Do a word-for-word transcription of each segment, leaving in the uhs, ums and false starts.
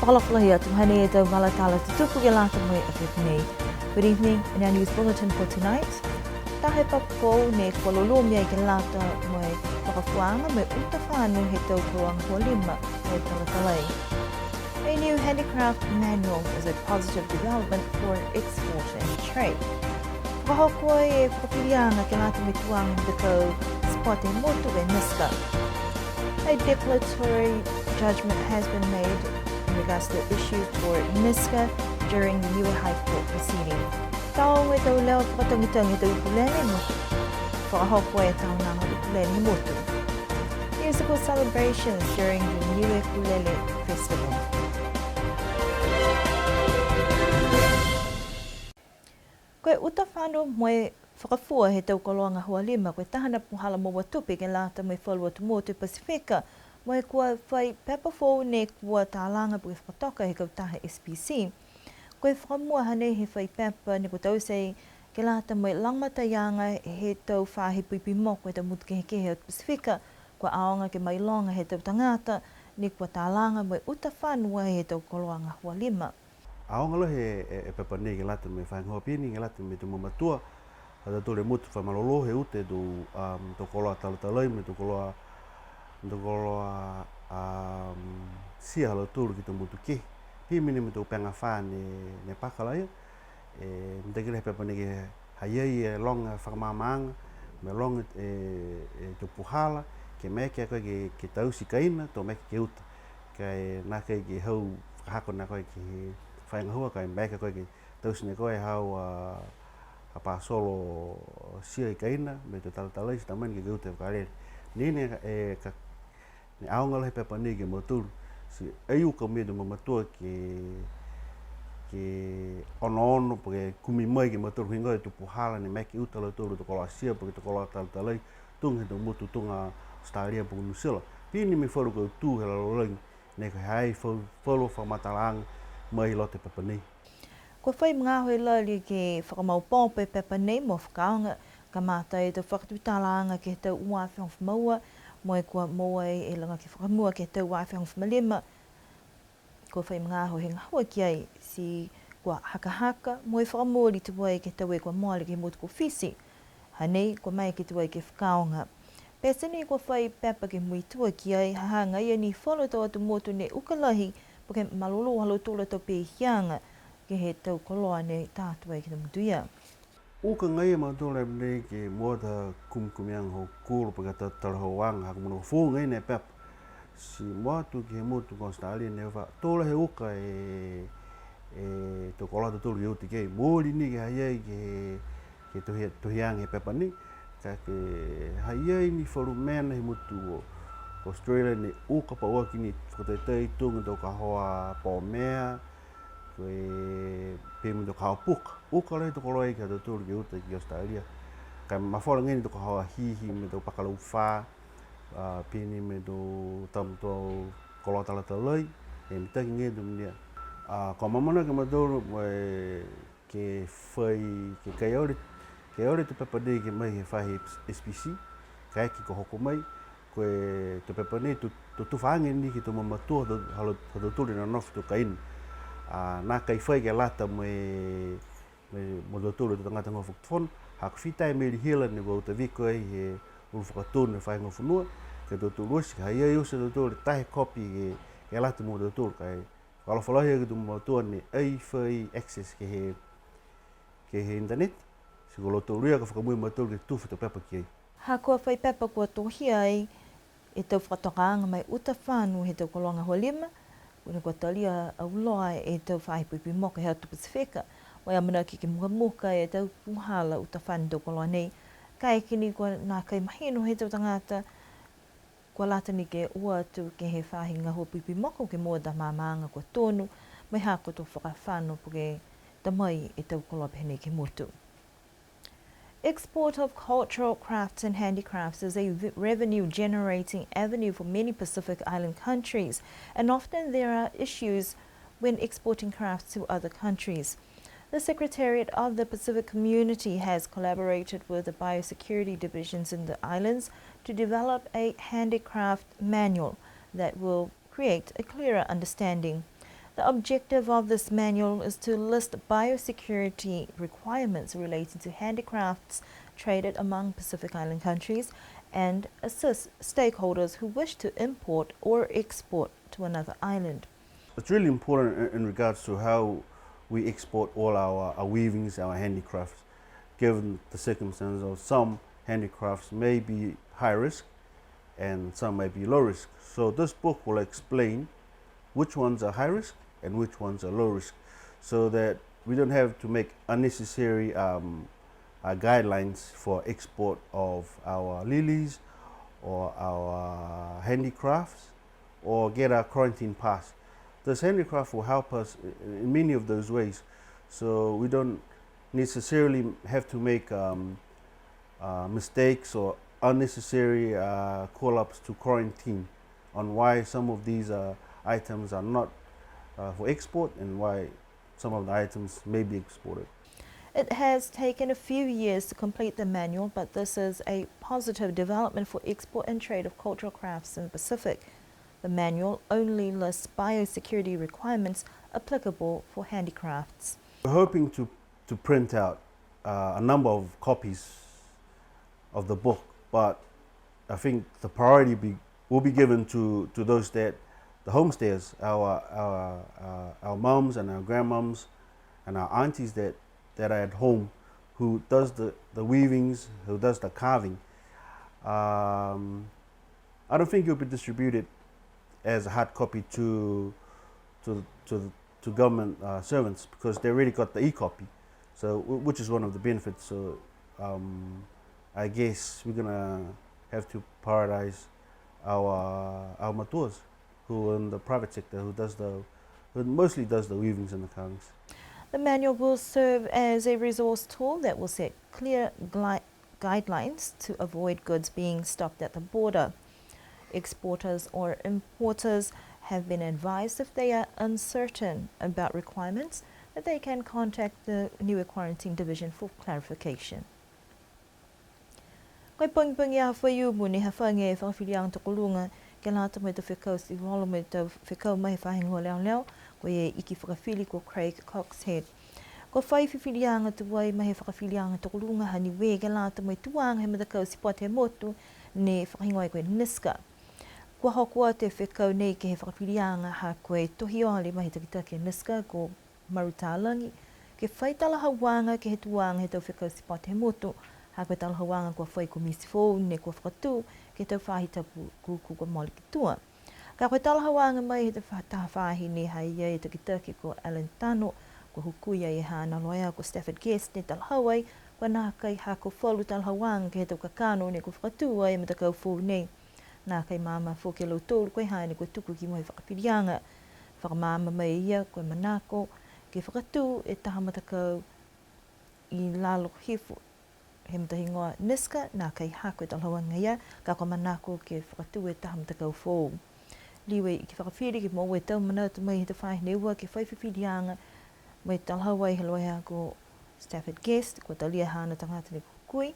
Fakaalofa lahi atu, hanei e tau vala tala tutupu ke lata mo e afiafi nei. Good evening. In our news bulletin for tonight, taha e papa foou ne kua lolomi ai ke lata mo e fakafuaaga mo e uta fano he tau koloa gahua lima he tau talatalai. A new handicraft manual is a positive development for export and trade. Fakahoko e fakafiliaga ke lata mo e tuaga he tau spot he motu e MISCA. A declaratory judgment has been made in regards to the issue for MISCA during the Niue High Court proceeding. Taogo e tau leo fakatagitagi he tau ukulele mo e fakahoko e tau naga ukulele he motu. Musical celebrations during the Niue Ukulele Festival. Ko e uta fano mo e fakafua he tau koloa gahua lima, ko e taha a puhala moua tupe ke lata mo e falu atu motu he Pasifika, mo e kua fai pepa foou ne kua talaga po ke fakatoka he kautaha S P C. Ko e fakamua hanei he fai pepa ne kua taute ke lata mo e lagomataiaga he tau faahi puipui moko he tau motu kehekehe he Pasifika, kua aoga ke mailoga he tau tagata ne kua talaga mo e uta fano he tau koloa gahua lima. Aoga lahi e, e, e pepa nei ke lata mo e faahi gahua pihia ni ke lata mo e tau mamatua ha tautolu e motu fai malolō he uta e tau, um, tau koloa talatalai mo e tau koloa, tau koloa, um, sia ha lautolu ke he tau motu kehe. Pihia ni mo e tau pega fā ne, ne paka laia. E, mitaki lahi e pepa nei ke ha i ai e loga fakamaamaaga, mo e loga e, e tau puhala, ke maeke a koe ke, ke taute kaina, to maeke ke uta. Ka e nākai ke hau fakahako a koe ke he faahi gahua, ka e maeke a koe ke taute ni a koe e hau a, a pasolo sia i kaina, mo e tau talatalai, ti ta mai ni ke, ke uta e vakalele. Ni ne, e, ka, ne aoga lahi e pepa nei ke he mautolu, ti ai uka mai e tau mamatua ke, ke onoono, po ke kumi mai ke he mautolu higoa e tau puhala, ne maeke ke uta ha lautolu e tau koloa sia, po ke tau koloa talatalai, tuga he tau motu tuga Australia po ke New Zealand. Pihia ni mo e falu kautū he lalolagi, ne kua ha i ai falu, falu fakamatalaaga mai he loto he pepa nei. Kua fai magaaho e lali ke fakamaopoopo e pepa nei mo fakaaoga, kamata e tau fakatutalaaga ke he tau ua afe hogofulu ma ua, mo e kua moua e lagaki fakamua ke he tau ua afe hogofulu ma lima. Kua fai magaaho he gahua ki ai, ti kua hakahaka mo e fakamooli tuai ke he tau e kua mole ke he motu ko Fisi. Hanei, kua maeke tuai ke fakaaoga. Pete ni kua fai pepa ke muitua ki ai, ha ha agaia ni falu tau atu motu ne uka lahi, po ke malolō ha lautolu a tau peehiaga, ke he tau koloa ne ta atu ai ke he tau motu ia. Uka agaia a mautolu e pepa nei ke mua atu e kumikumiaga ha kua, po ke tau talahauaga, ha ko e mena foou agaia ne pepa. Ti mua atu ke he motu ko Australia ne fa, to lahi e uka e, e tau koloa ha tautolu ke uta ki ai. Mooli ni ke ha i ai ke he, ke he tohi, tohiaga he pepa nei. Ka ke ha i ai ni falu mena he motu ko Australia ne uka pauaki ni, fakataitai tuga e tau kahoa pomea, ko e pehē mo e tau kahoa puka. Uka lahi e tau koloa ia ke he ha tautolu ke uta ki Australia. Ka e mafola agaia ni e tau kahoa hihi mo e tau pakalaufā, a, pihia ni mo e tau tau, tau koloa talatalai, e mitaki agaia e tau mena ia. A, kua amanaki a mautolu mo e ke fai, ke kai ole, ke ole e tau pepa nei ke mai he faahi S P C, kaeke kua hoko mai, ko e tau pepa nei to, to tufa age ni ke he tau mamatua ha, ha, ha tautolu ne nonofo he tau kaina. A, nākai fai ke lata mo e, mo e, mo tautolu e tau tagata gahua fakatufono, ha ko e fita e meli hila ne kua uta viko ai he ulu fakatonu he faahi gahua fonua, ke he tautolu oti, ha i ai oti ha tautolu taha e kopi ke, ke lata mo tautolu, ka e fakaalofa lahi ke he tau mamatua ne ai fai access ke he, ke he internet, ti ko lautolu ia ka fakamua e mautolu ke tufa e tau pepa ki ai. Ha kua fai pepa kua tohia ai e tau fakatokaaga mo e uta fano he tau koloa gahua lima, kua ne kua talia auloa e tau faahi puipui moko he atu Pasifika, mo e amanaki ke mukamuka e tau puhala uta fano he tau koloa nei. Kaeke ni kua nākai mahino he tau tagata, kua lata ni ke o atu ke he faahi gahua puipui moko ke moua e tau maamaaga kua tonu, mo e ha ko e tau fakafano po ke ta mai e tau koloa pehē nei ke he motu. Export of cultural crafts and handicrafts is a v-, revenue-generating avenue for many Pacific Island countries, and often there are issues when exporting crafts to other countries. The Secretariat of the Pacific Community has collaborated with the biosecurity divisions in the islands to develop a handicraft manual that will create a clearer understanding. The objective of this manual is to list biosecurity requirements relating to handicrafts traded among Pacific Island countries and assist stakeholders who wish to import or export to another island. It's really important in, in regards to how we export all our, our weavings, our handicrafts, given the circumstance of some handicrafts may be high risk and some may be low risk. So this book will explain which ones are high risk and which ones are low risk, so that we don't have to make unnecessary, um, uh, guidelines for export of our lilies or our handicrafts or get our quarantine pass. This handicraft will help us in, in many of those ways, so we don't necessarily have to make, um, uh, mistakes or unnecessary, uh, call-ups to quarantine on why some of these, uh, items are not, uh, for export and why some of the items may be exported. It has taken a few years to complete the manual, but this is a positive development for export and trade of cultural crafts in the Pacific. The manual only lists biosecurity requirements applicable for handicrafts. We're hoping to, to print out, uh, a number of copies of the book, but I think the priority be, will be given to, to those that, the homestayers, our, our, uh, our mums and our grandmums and our aunties that, that are at home, who does the, the weavings, who does the carving. Um, I don't think it will be distributed as a hard copy to, to, to, to government, uh, servants, because they already got the e-copy, so, wh-, which is one of the benefits. So, um, I guess we're gonna have to prioritize our, our matuas who are in the private sector, who does the, who mostly does the weavings and the carvings. The manual will serve as a resource tool that will set clear gli-, guidelines to avoid goods being stopped at the border. Exporters or importers have been advised, if they are uncertain about requirements, that they can contact the Niue Quarantine Division for clarification. Ko e pogipogi Aho Faiumu ne hafagi e Fakafiliaga Tokoluga ke lata mo e tau fekau sivolo mo e tau fekau mai he faahi gahua leoleo, ko e Iki Fakafili ko Craig Coxhead. Kua fai fifiliaga tuai mai he Fakafiliaga Tokoluga ha Niue ke lata mo e tuaga he matakau sipote he motu ne fakahigoa ko e NISCA. Kua hoko atu e fekau nei ke he fakafiliaga ha ko e tohi ole mai he takitaki NISCA ko Maru Talagi, ke fai talahauaga ke he tuaga he tau fekau sipote he motu, ha ko e talahauaga kua fai e komiti foou ne kua fakatū ke he tau faahi tapu kua mole ki tua. Ka ko e talahauaga mai he tau fa-, taha faahi ne ha i ai e takitaki ko Alan Tano, kua hukui ai e haana loea ko Stafford Guest ne talahau ai, kua nākai hako falu talahauaga ke he tau kakano ne kua fakatū ai e matakau foou nei. Nākai maama foki a lautolu ko e ha ne kua tuku ki mua he fakafiliaga. Fakamaama mai e ia ko e manako ke fakatū e taha matakau i lalo hifo he matahigoa NISCA, nākai hako e talahauaga ia, ka kua manako ke fakatū e taha matakau foou. Liu e Iki Fakafili ke moua e tau manatu mai he tau faahi ne ua ke fai fifiliaga mo e talahau ai he loea ko Stafford Guest, kua talia e haana tagata ne kua hukui,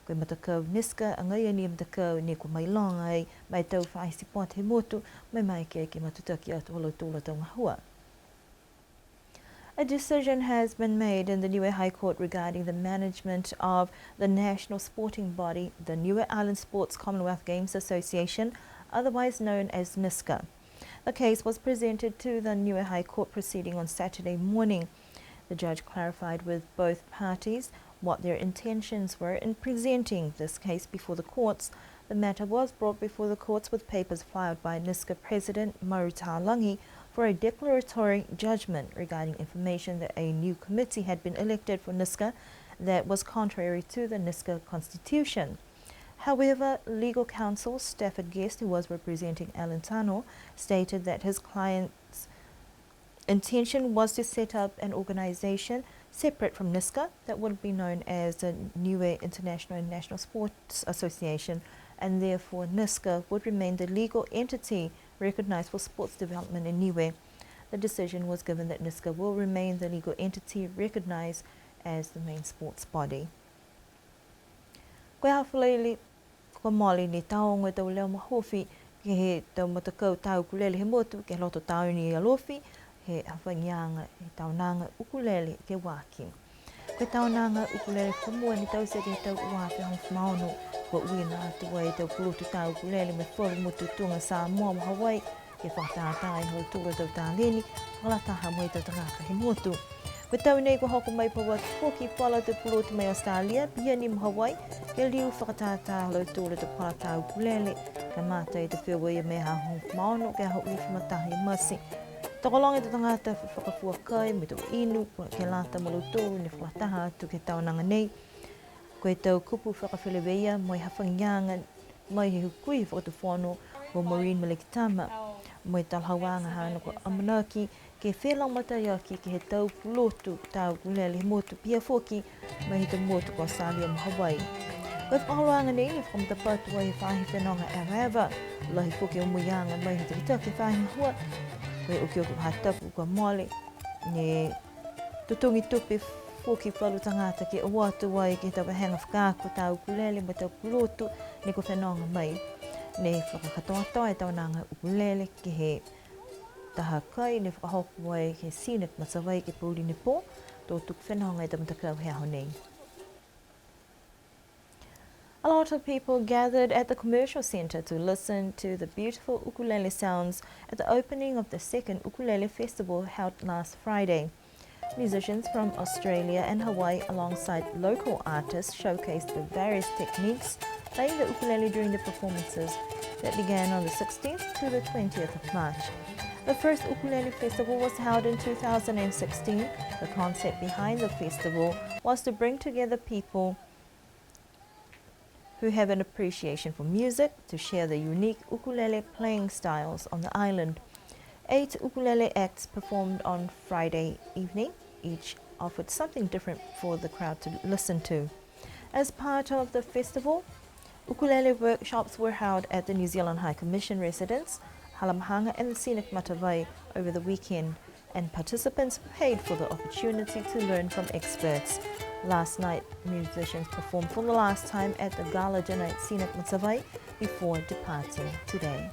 ko e matakau NISCA, agaia ni e matakau ne kua mailoga ai ma e tau faahi sipote he motu, mo e maeke ke matutaki atu ha lautolu a tau gahua. A decision has been made in the Niue High Court regarding the management of the national sporting body, the Niue Island Sports Commonwealth Games Association, otherwise known as NISCA. The case was presented to the Niue High Court proceeding on Saturday morning. The judge clarified with both parties what their intentions were in presenting this case before the courts. The matter was brought before the courts with papers filed by NISCA President Maru Talagi for a declaratory judgment regarding information that a new committee had been elected for NISCA that was contrary to the NISCA constitution. However, legal counsel Stafford Guest, who was representing Alan Tano, stated that his client's intention was to set up an organization separate from NISCA that would be known as the Niue International and National Sports Association, and therefore NISCA would remain the legal entity recognized for sports development in Niue. The decision was given that NISCA will remain the legal entity recognized as the main sports body. Ko e aho Falaile kua mole ne taogo e tau leo mahofi ke he tau matakau tau ukulele he motu, ke he loto taone i Alofi, he hafagiaga he taonaga ukulele ke uaki. Ko e taonaga ukulele fakamua ne taute ke he tau ua afe hogofulu ma ono, kua uiina atu ai e tau pulotu tā ukulele mai he falu motu tuga Samoa mo Hawaii, ke fakatātā e ha lautolu a tau taleni, fakalataha mo e tau tagata he motu. Ko e tau nei kua hoko mai pauaki foki e falu a tau pulotu mai Australia, pihia ni mo Hawaii, ke liu fakatātā ha lautolu a tau puhala tā ukulele, kamata e tau feua ia mai he aho hogofulu ma ono ke he aho uafulu ma taha ia Mati. Tokologa e tau tagata fakafua kai mo e tau inu, ke lata mo lautolu ne fakalataha atu ke he taonaga nei. Ko e tau kupu fakafeleveia mo e hafagiaga mai he Hukui Fakatufono ko Maureen Melekitama, mo e talahauaga haana kua amanaki ke felagomataiaki ke he tau pulotu tā ukulele he motu, pihia foki mai he tau motu ko Australia mo Hawaii. Ko e fakaholoaga nei ne fakamatapatu ai he faahi fenoga evaeva, lahi foki e omoiaga mai he takitaki he faahi gahua, ko e okioki faahi tapu kua mole, ne totogi tupe foki falu tagata ke o atu ai ke he tau vahega fakaako tā ukulele mo e tau pulotu ne kua fenoga mai. Ne fakakatoatoa e taonaga ukulele ke he taha kai ne fakahoko ai ke he Scenic Matavai ke he pouli ne pō, to tuku fenoga e tau matakau he aho nei. A lot of people gathered at the commercial centre to listen to the beautiful ukulele sounds at the opening of the second Ukulele Festival held last Friday. Musicians from Australia and Hawaii, alongside local artists, showcased the various techniques playing the ukulele during the performances that began on the sixteenth to the twentieth of March. The first Ukulele Festival was held in two thousand and sixteen. The concept behind the festival was to bring together people who have an appreciation for music to share their unique ukulele playing styles on the island. Eight ukulele acts performed on Friday evening, each offered something different for the crowd to listen to. As part of the festival, ukulele workshops were held at the New Zealand High Commission residence, Halamahaga and the Scenic Matavai over the weekend, and participants paid for the opportunity to learn from experts. Last night, musicians performed for the last time at the gala dinner at Scenic Matavai before departing today.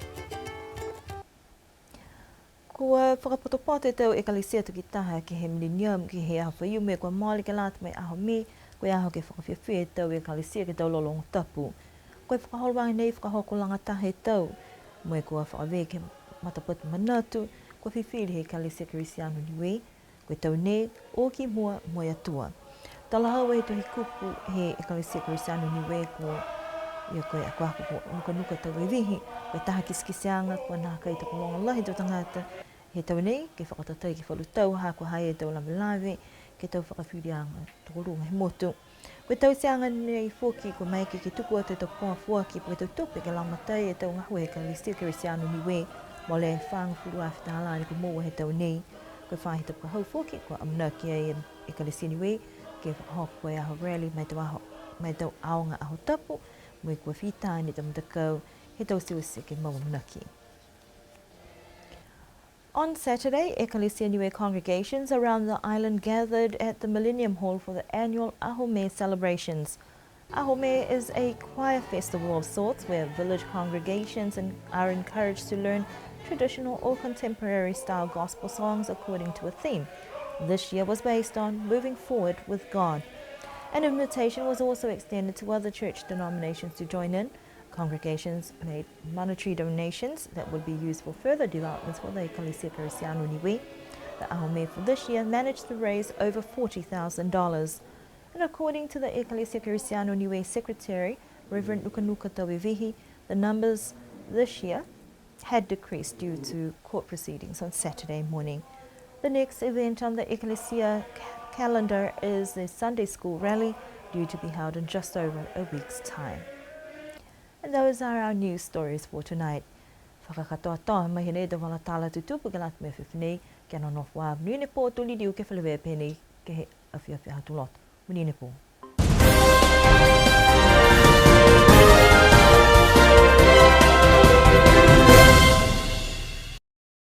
Kua fakapotopoto e tau ekalesia takitaha ke he Millennium ke he aho Faiumu kua mole ke lata mo e aho Mē, ko e aho ke fakafiafia e tau ekalesia ke he tau lologo tapu. Ko e fakaholoaga nei fakahoko lagataha e tau, mo e kua fakavē ke he matapatu manatu, kua fifili he Ekalesia Kerisiano Niue, ko e tau nei, o ki mua mo e Atua. Talahau e he Tohi Kupu he Ekalesia Kerisiano Niue ko ia ko e akoako ko Nukanuka Tauevihi, ko e taha kitekiteaga kua nākai tokologa lahi e tau tagata he tau nei, ke fakatatai ke he falu tau ha kua ha i ai e tau lavelave, ke he tau fakafiliaga tokoluga he motu. Ko e tauteaga nei foki kua maeke ke tuku atu e tau poa foaki po ke tau tupe ke lagomatai e tau gahua he Ekalesia Kerisiano Niue, molea e fāgofulu afe tālā ne kua moua he tau nei. Ko e faahi tapu ka hau foki, kua amanaki ai e Ekalesia Niue ke fakahoko e aho rally ma e tau aho, ma e tau aoga aho tapu, mo e kua fita ni e tau matakau he tau teuteu ke mau amanaki. On Saturday, Ekalesia Niue congregations around the island gathered at the Millennium Hall for the annual Aho Mē celebrations. Aho Mē is a choir festival of sorts where village congregations en-, are encouraged to learn traditional or contemporary style gospel songs according to a theme. This year was based on Moving Forward with God. An invitation was also extended to other church denominations to join in. Congregations made monetary donations that would be used for further developments for the Ekalesia Kerisiano Niue. The Aho Mē for this year managed to raise over forty thousand dollars. And according to the Ekalesia Kerisiano Niue Secretary, Reverend Nukanuka Tauevihi, the numbers this year had decreased due to court proceedings on Saturday morning. The next event on the Ekalesia ca-, calendar is the Sunday School Rally, due to be held in just over a week's time. And those are our news stories for tonight. Fakakatoatoa mai hanei e tau vala tala tutupu ke lata mo e afiafi nei, kia nonofo ā, monuina e pō, to liliu ke feleveia pehē nei ke he afiafi Aho Tuloto. Monuina e pō.